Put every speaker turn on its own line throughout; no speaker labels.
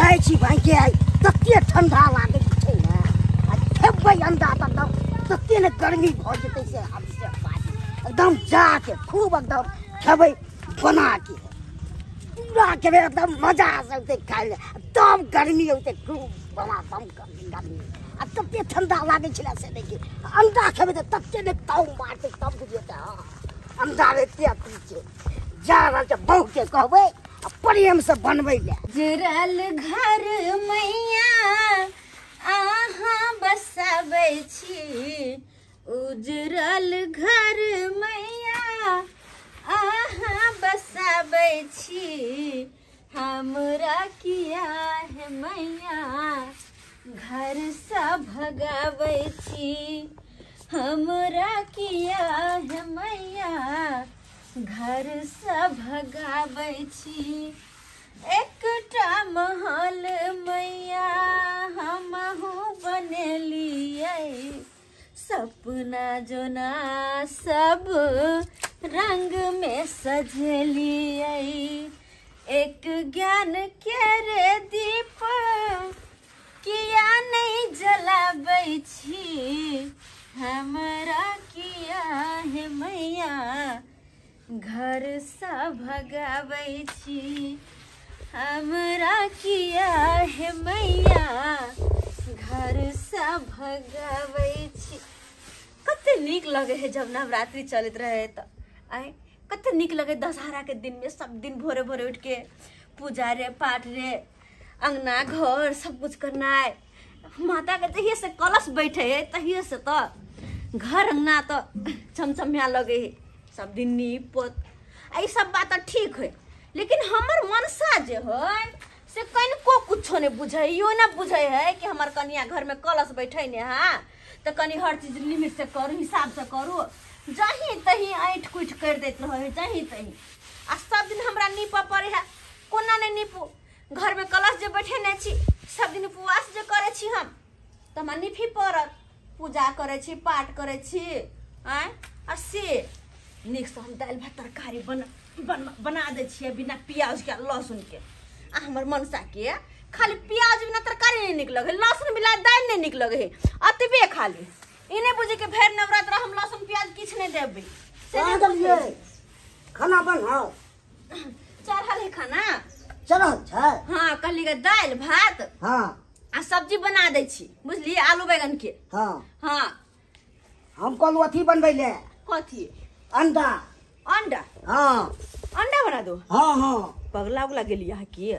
जाइ छी भाई के तते ठंडा लागै छै ने आ खेबै अंडा त तते ने गर्मी भ जेतै से हम से बाजी एकदम जाके खूब एकदम खेबै बना के पूरा खेबै एकदम मजा से खाइ ले एकदम गर्मी औते खूब बमा बम गर्मी आ तते ठंडा लागै छलै से देखि अंडा खेबै त तते ने ताऊ मारतै तब बुझियौ हां अंडा रे एते अथी छै जा रहल छै बहू के कहबै आ प्रेम से बनबै ले।
जरल घर मैया आहाँ बसाबै छी, उजरल घर मैया आहाँ बसाबै छी, हमरा किया है मैया घर से भगाबै छी, हमरा किया है मैया घर से भगाबै छी। एकटा महल मैया हमहू बनेलियै, सपना जोना सब रंग में सजेलियै, एक ज्ञान के रे दीप किया नहीं जलाबै छी, हमरा किया है मैया घर से भगाबै छी, हमरा किया है मैया घर से भगाबै छी। कते नीक लगे है जब नवरात्रि चलत रहे तो आए कते नीक लगे दशहरा के दिन में सब दिन भोरे भोरे उठ के पूजा रे पाठ रे अंगना घर सब कुछ करना है। माता के जहिए से कलश बैठे है तहिए से तो घर अंगना तो चमचमिया लगे है सब दिन नीप पोत आ सब बात ठीक है, लेकिन हमर मनसा जे है से कनिको कुछो नहीं बुझे, यो ना बुझे है कि हमर कनिया घर में कलश बैठे ने हाँ तो कनी हर चीज लिमिट से करू हिसाब से करू, जहीं तहीं ऐठ कुठ कर देत रहे जहीं तहीं आ सब दिन हमरा नीप पड़े है कोना नहीं नीपू, घर में कलश जे बैठे ने छी सब दिन उपवास जे करे छी हम तो हमरा नीपी पड़त, पूजा करे छी पाठ करे छी आँय आ से नीक से हम दालि भात तरकारी बन बन बना दै छियै बिना प्याज के लहसुन के आ हमर मनसा के खाली प्याज बिना तरकारी नहीं नीक लगे, लहसुन बिना दालि नहीं नीक लगे है अतबे खाली ई नहीं बुझे के भरि नवरात्र हम लहसुन प्याज किछु नहीं देबै।
खाना बनाओ
चढ़ल है खाना
चढ़ल छै
हाँ कहली के दालि भात
हाँ
आ सब्जी बना दै छी बुझलियै आलू बैगन के
हाँ
हाँ
हम कहलहुँ अथी बनबै ले
कथी
अंडा
अंडा
हाँ
अंडा बना दो
हाँ हाँ।
पगला उगला गेली यहाँ की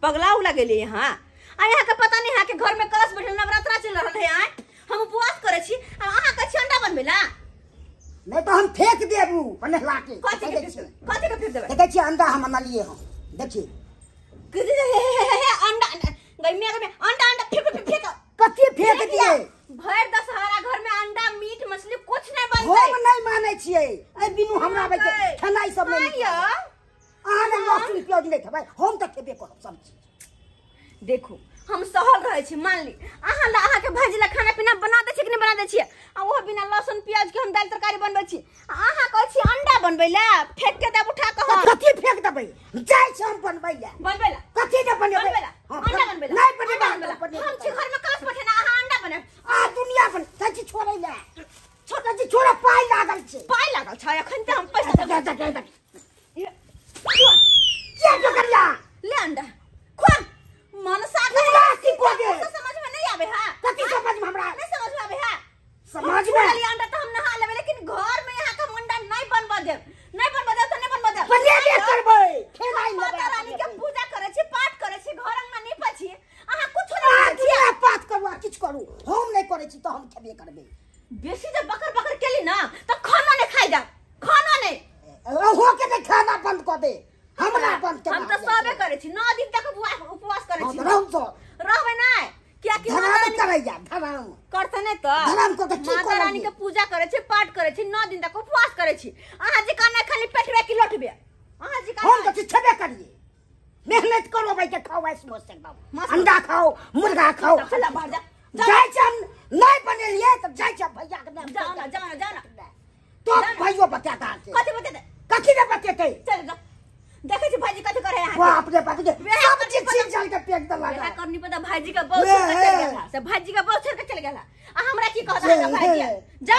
पगला उगला गेली यहाँ आ यहाँ के पता नहीं यहाँ के घर में कलश बैठल नवरात्रा चल रहल है आय हम उपवास करे छी आ अहाँ के अंडा बनबै ला
नहीं तो हम फेंक देबू बनेला के
कथी के फेंक देबै
देखै छी अंडा हम अनलिए हम देखी
अंडा गइमिया के अंडा अंडा फेंक फेंक फेंक
कथी फेंक दिए
भर दशहरा घर में अंडा मीट मछली कुछ नहीं बनतै।
हम नहीं मानै छियै ए बिनु हमरा आबै के खेनाइ सब नहीं अहाँ ने लहसुन प्याज नहीं खेबै हम त खेबे करब सब चीज।
देखू हम सहल रहै छी मान ली अहाँ ला अहाँ के भाजी ला खाना पीना बना दै छी कि नहीं बना दै छी आ ओहो बिना लहसुन प्याज के हम दालि तरकारी बनबै छी अहाँ कहै छी अंडा बनबै ला फेंक के देब उठा के हम
कथी फेंक देबै जाइ छी हम बनबै ला
बनबै ला
कथी ने बनेबै
अंडा बनबै ला
नहीं बनेबै
हम छी घर में कलश बैठे ना अहाँ अंडा बनाएब
आ दुनिया बन जाइ छी छोड़ै ला छोटा जी छोड़ा पाइ लागल छै
पाइ लागल छै अखन त हम पैसा
दे दे के पकड़ला
ले अंडा खुआ मनसा के
की को दे
समझ में नहीं आवे हां
कथी समझ में हमरा
नहीं समझ में आवे हां
समझ में
अंडा तो हम नहा लेबै लेकिन घर में यहाँ के अंडा नहीं बनबा देब नहीं बनबा देब त नहीं बनबा देब
बनेबे करबै खेनाइ लेबै
माता रानी के पूजा करे छी पाठ करे छी घर अंगना नीपै छी अहाँ कुछ नहीं
छी पाठ करू आ किछ करू हम नहीं करे छी त हम खेबे करबै।
बेसी जब बकर बकर केली ना त खाना नहीं खाइ जा खाना नहीं
अहो के नहीं खाना बंद क दे हमरा बंद
हम त सबे करे छी 9 दिन तक उपवास करे छी
रहबै
नै किया कि
धर्म करैया धर्म
करते नै त
धर्म को त की
माता रानी के पूजा करे छी पाठ करे छी 9 दिन तक उपवास करे छी अहाँ जी का नै खाली पेटवे की लोटबे अहाँ जी का
हम त छेबे करिए मेहनत करो भाई के खाओ ऐस मस्त एकदम अंडा खाओ मुर्गा खाओ
चल बाहर जा
जाइ छी हम नहीं बनेलिए तब जाइ छी भैया के
जाओ ना जाओ ना जाओ ना
तो भैयो बता दा
कथी बतेतै
कथी ने बतेतै
चल जा देखै छी भाईजी कथि करे है।
बाप रे बाप, सब चीज छीन छाल के फेंक देलक।
वएह करनी पता भाईजी का बहुत छोड़ के चल गेला से, भाईजी का बहुत छोड़ के चल गेला। आ हमरा की कहता है भाईजी, जा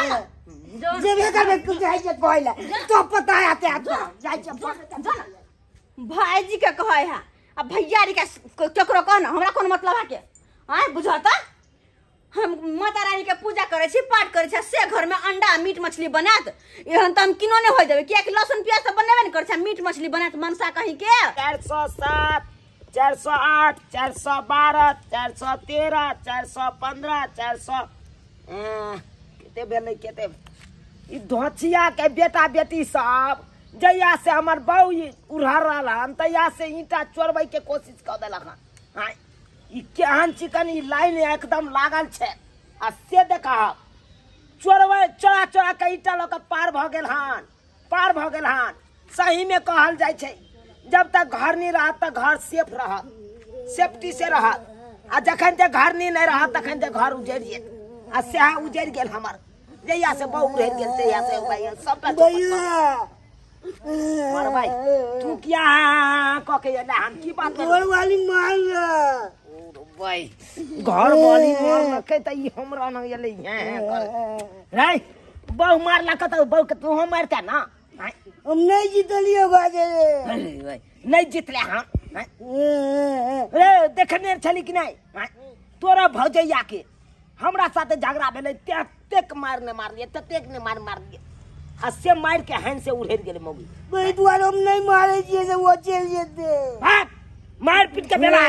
जे भी करबे तू जाइ छै कहैला तो पता आते आते जाइ छै
जा भाईजी के कहै है। आ भैया रे के केकरो कह न, हमरा कोन मतलब है के आय बुझता। हम माता रानी के पूजा करे छी, पाठ करे छी, से घर में अंडा मीट मछली बनात एहन त हम किनो नै होय देबै, कियाकि लहसुन प्याज त बनेबे नै करै छै। मीट मछली बनात मनसा कहीं के।
407 408 412 413 415 400 केते भेलै केते। ई धोचिया के बेटा बेटी सब जहिया से हमर बहू उड़हर रहल हन तहिया से ईंटा चोरबै के कोशिश कऽ देलक हन। हाँ, ई केहन चिकन ई लाइन एकदम लागल छै आ से देखा चोरबै चोरा चोरा के ईंटा लऽ के पार भऽ गेल हन, पार भऽ गेल हन। सही में कहल जाइ छै जब तक घर नहीं रहत तऽ घर सेफ रहत, सेफ्टी से रहत, आ जखन ते घर नहीं रहत तखन ते घर उजड़ि जायत। आ सएह उजड़ि गेल हमर, जहिया से बहू उड़ि गेल तहिया से सबटा। भाई तू क्या कह के हम की बात
घर वाली मार
भाई, घर वाली मारलकै त ई हमरा न एलै हैं रे। बहु मारलक त बहु के तू मारते ना।
हम नहीं जीतलियो बाजे,
नहीं जीतले हम रे। देखने छली कि नहीं तोरा भौजैया के हमरा साथे झगड़ा भेलै, ततेक मार ने मारलियै, ततेक ने मार मारलियै आ से मार के हैन से उड़ेर गेलै मौगी।
ओहि दुआरे हम नहीं मारे छियै से ओ चलि जेतै।
भाग मार पीट के बेला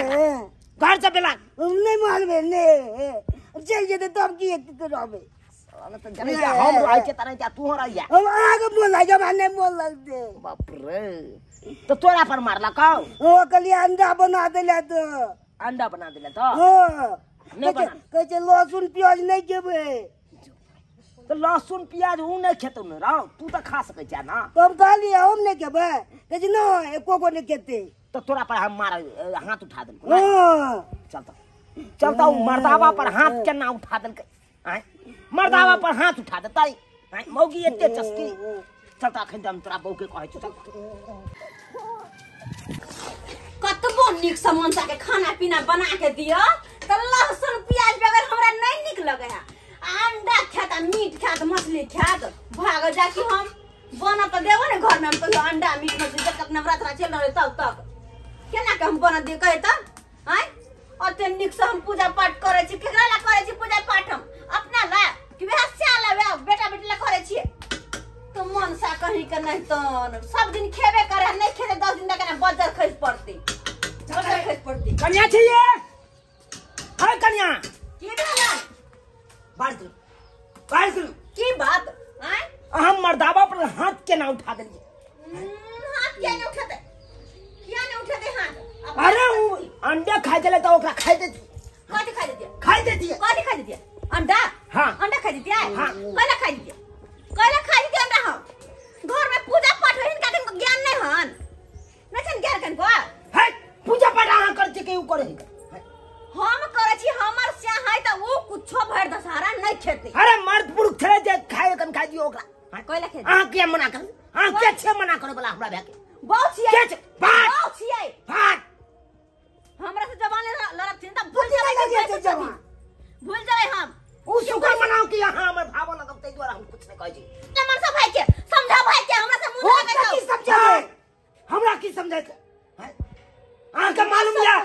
घर से बेला।
हम नहीं मारबै ने, चलि जेतै तब की रहबै।
हम रहै छियै त रहै, तू रहैया।
हम अहाँके मोन लागि हमरा नहीं मोन लगतै।
बाप रे, तो तोरा पर मारलक?
ओ कहलियै अंडा बना देला तऽ,
अंडा बना देला तऽ
कहै छै लहसुन प्याज नहीं खेबै।
तो लहसुन प्याज ऊ नहीं खेतौ ने रौ, तू तऽ खा सकै छे ना।
तो हम कहलियै हम नहीं खेबै, कहै छै नहि एको गो नहीं खेतै।
तो तोरा पर हम मार हाथ उठा देलकै। चलता चलता ऊ मर्दावा पर हाथ केना उठा देलकै? आँय मर्दावा पर हाथ उठा देतै? आँय मौगी एते चस्की। चलता अखन हम तोरा बहू के कहै छियौ। चल
कतबो नीक से मनसा के खाना पीना बना के दिअ त लहसुन प्याज बगैर हमरा नहीं नीक लगै है। अंडा खात मीट खात मछली खात भाग जा कि हम बना त देबो ने घर में। हम कहियो अंडा मीट मछली जब तक नवरात्रा चल रहल तब तक केना के हम बना दे कहे त? आँय ओते नीक से हम पूजा पाठ करै छी, केकरा ला करै छी पूजा पाठ? हम अपना ला कि वएह स्या ला वएह बेटा बेटी ला करै छियै। तो मनसा कहीं के नहीं तन सब दिन खेबे करे, नहीं खेते 10 दिन तक बजर खसि पड़तै, बजर खसि पड़तै।
कन्या छियै? हाय कन्या
की भेलै?
बाहर करू, बाहर करू।
की बात? आँय
हम मर्दावा पर हाथ केना उठा देलियै?
हाथ किया नहीं उठेतै, किया नहीं उठेतै हाथ?
अरे उ अंडा खाइ छलै त ओकरा खाइ देतियै।
कथी खाइ देतियै?
खाइ देतियै।
कथी खाइ देतियै? अंडा?
हां
अंडा खाइ देतियै।
हां
कैला खाइ देतियै? कैला खाइ देतियै अंडा? हम घर में पूजा पाठ है, हिनका कनको ज्ञान नहीं हन, नहीं छन ज्ञान कनको।
हे पूजा पाठ अहाँ करै छियै कि उ करै?
हम करै छी, हमर स्या है त उ कुछो भरि दशहरा नहीं खेतै।
अरे मर्द पुरुष छलै जे खाइ कन खाइ दियौ ओकरा।
कैला खेतै?
अहाँ किया मना कर? अहाँ के छै मना करै वाला हमरा भाय के?
बहु छियै,
के छै?
बहु छियै।
भाग
हमरा से जवान लड़थिन त भूल जेबै, भूल जेबै हम।
उ शुक्र मनाउ कि अहाँ हमर भावो लगब, ताहि दुआरे हम कुछ नहीं कहै छी।
मनसा भाई के समझा, भाई के हमरा से मुंह लगै छौ।
की समझाबै? हमरा की समझाइते? अहाँ के मालूम या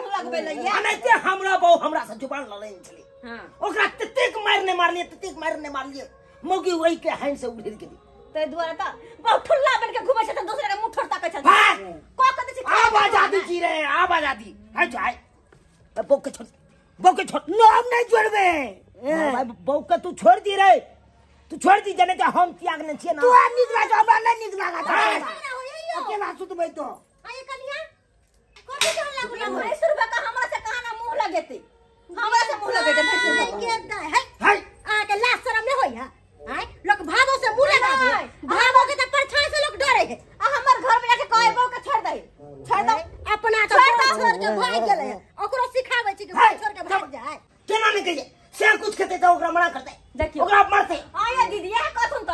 अनैते हमरा बहु हमरा से जुबान लड़ैन छलै।
हां
ओकरा ततेक मारि ने मारलियै, ततेक मारि ने मारलियै, मौगी ओहि के हैन से उड़ि गेली।
ताहि दुआरे त बहु ठुल्ला बन के घुमै छै त दोसरा के मुंह ठोर ताकै छै। क क दै छै।
आब आजादी जी रे, आब आजादी। हाय जाय बहू के छोड़, बहू के छोड़।
न हम नहीं छोड़बै।
बहू के तू छोड़ दी रे, तू छोड़ दी जने के हम त्याग ने छियै ना।
तू आ नीक लागै, हमरा नहीं नीक लागै। अकेला सुतबै तो।
आये कन्या कथि के लागू ना भैंसुर बका हमरा से कहां ना मुंह लगेतै, हमरा से मुंह लगेतै भैंसुर बका।
है
है
अहाँ के लाज शरम नहीं होई है? आय लोग भावो से मुंह लगाबे, भावो के त परछाई से लोग डरे है।
आ हमर घर में जाके कहै बहू के छोड़ दे, छोड़ दे
अपना तो छोड़ के भाग गेलै, ओकरो सिखाबै छी कि छोड़ के भाग जाय।
केना नहीं कहिए से कुछ खेतै त ओकरा मना करतै,
देखियो
ओकरा मारतै।
आया दीदी यह कहथुन त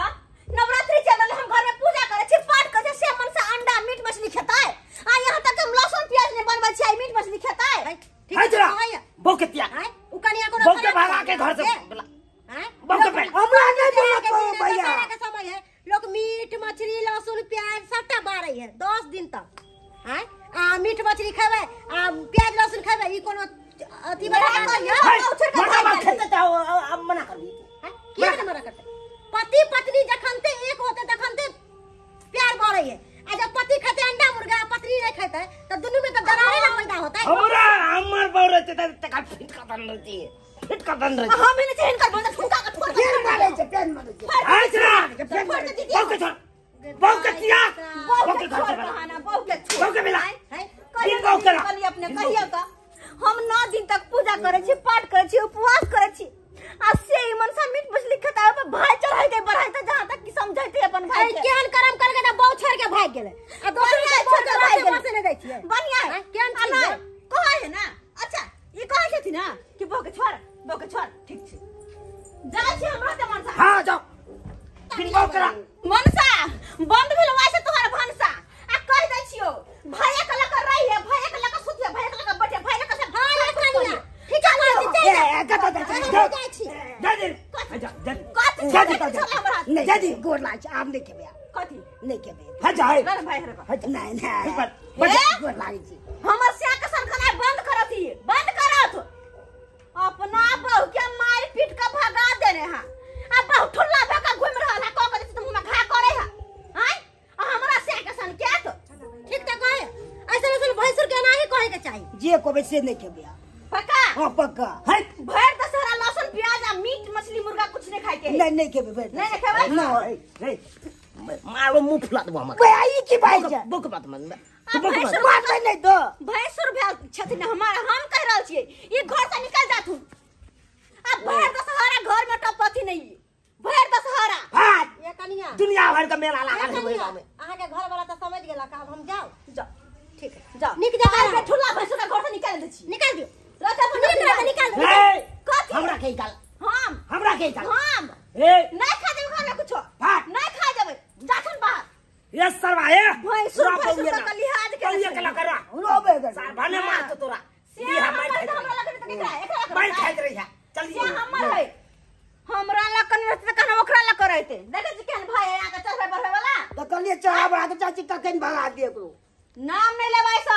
नवरात्रि चल रहल, हम घर में पूजा करै छी, पाठ करै छी, से मन से अंडा मीट मछली खेतै। तक हम लहसुन प्याज नहीं बनबै छियै, मीट मछली खेतै।
ठीक है,
बहू के त्याग
हैं, उ कनिया कोनो
बहू के भगा के घर से
हैं,
बहू के
हमरा नहीं बोलत भैया के समय है। लोग मीट मछली लहसुन प्याज सबटा बारै है 10 दिन तक हैं, आ मीट मछली खेबै आ प्याज लहसुन खेबै, ई कोनो अथी वाला बात है।
मना खेते त अब मना कर दी
हैं, किया ने मना करते? पति पत्नी जखन ते एक होते तखन ते प्यार बढ़े है, आ जब पति खाते अंडा मुर्गा पत्नी नहीं खाते त दुनू में त दरारे ना पैदा होता है।
हमरा हमर बहू रहते त तका फिट का दन रहती है, फिट का दन रहती।
हम नहीं चाहिए इनकर बंद ठुका के फोड़
पेन मारे छै, पेन मारे छै।
हाय छरा बहू के छोड़, बहू के त्याग,
बहू के छोड़ कहाना, बहू के छोड़,
बहू के मिला
हैं, कहियो अपने कहियो त हम 9 दिन तक पूजा करे छी, पाठ करे छी, उपवास करे छी, आ से ई मनसा मीट मछली खाता है भाई चढ़ाइते बढ़ाइते जहां तक कि समझाइते अपन भाई के।
केहन करम करके त बहू छोड़ के भाग गेलै आ दोसर के
छोड़ के भाग
गेलै, से नहीं दै छियै
बढ़िया है
केहन चीज
है कहै है ना। अच्छा ई कहै छथिन ना कि बहू के छोड़, बहू के छोड़, ठीक छै जाइ छी हमरा ते मनसा।
हां जाओ बिन बहू करा
मनसा बंद भेल वैसे तोहर भनसा, आ कह दै छियो भैया के लकर रही है, भैया के लकर सुतिया, भैया के लकर बैठे, भैया के सब।
हां कनिया ठीक है,
ए गता जा
जाइ छी
जा दे जा जा
कथि
जा दे
नहीं जा दे गोर लाग छै, आब नहीं खेबै,
कथि
नहीं खेबै।
हां जा
ना भाई हर
नहीं नहीं गोर लाग छै,
हमर सिया के सरखनाय बंद करत ही, बंद करत अपना बहू के मार पीट के भगा देने हां, आ बहू ठुल्ला भका घुम रहल है, क के त मुंह में घा करे है हैं, आ हमरा सिया के सन के तो
ठीक त कहे ऐसे ऐसे भैंसुर के नाही कहे के चाही, जे कहबै से नहीं खेबै
पक्का।
हां पक्का।
है
भर दशहरा लहसुन प्याज आ मीट मछली मुर्गा कुछ नहीं खाए के
नहीं नहीं खेबै, भर
नहीं खेबै
ना। रे मारो मुंह फुला देबो हमरा
बे, ई की बात छै?
बक बात मन
भैंसुर
बात नहीं दो,
भैंसुर भेल छथिन हमार, हम कह रहल छियै ई घर से निकल जाथु, आ भर दशहरा घर में टपथी नहीं, भर दशहरा।
हां
ये कनिया
दुनिया भर के मेला लागल है गांव में।
अहाँ के घर वाला त समझ गेला का, अब हम जाओ
जाओ
ठीक है
जाओ
निक जगह
के ठुल्ला भैंसुर के घर से निकाल दै छी,
निकाल दियो
रता
निकाल निकाल
ए
कथि
हमरा के निकाल,
हम
हमरा के निकाल,
हम
ए
नहीं खा देबै घर में कुछो, नहीं खा देबै, जाथुन बाहर।
ये सरवा ए
भैंसुर भैंसुर के लिहाज के
ये कला करा
रोबे कर
सरवा ने मार तो तोरा
से हमर हमरा लगन त केकरा एकरा
मार खाइत रही है, चल
से हमर है, हमरा लकन रहत त कहना ओकरा लक रहते, देखै छी केहन भाई आके चढ़बै बढ़बै वाला
त कहलिए चढ़ा बढ़ा के चाची कखन भगा दिए एकरो
नाम नहीं लेबै स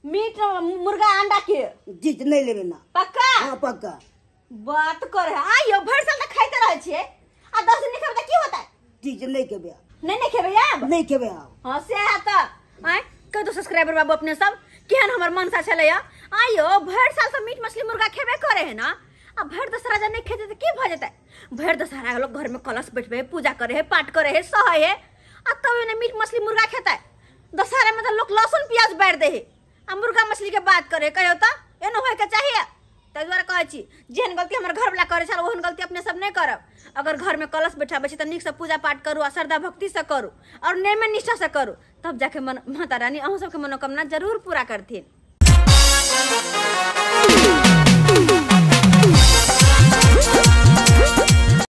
मीट मुर्गा अंडा के
जी नहीं लेबै ना
पक्का।
हां पक्का
बात करे आइयो भर साल त खाइते रहै छियै आ 10 दिन खेबै त की होतै?
जी नहीं खेबै,
नहीं नहीं खेबै आब,
नहीं खेबै आब।
हां से है त आय कह दो सब्सक्राइबर बाबू अपने सब केहन हमर मनसा छलै आइयो भर साल त मीट मछली मुर्गा खेबे करे है ना, आ भर दशहरा जब नहीं खेते त की भ जेतै? भर दशहरा लोग घर में कलश बैठबे, पूजा करे है, पाठ करे है, सहै है, आ तब एने मीट मछली मुर्गा खेतै। दशहरा में त लोग लहसुन प्याज बारि दे है आ मुर्गा मछली के बात करे, कहियो त एनो होय के चाहिए। ताहि दुआरे कहै छी जेहन गलती हमर घर वाला करे छल ओहन गलती अपने सब नहीं करब। अगर घर में कलश बैठाबै छी त नीक से पूजा पाठ करू आ श्रद्धा भक्ति से करू और नेम निष्ठा से करू, तब जाके मन माता रानी अहूँ सबके मनोकामना जरूर पूरा करथिन।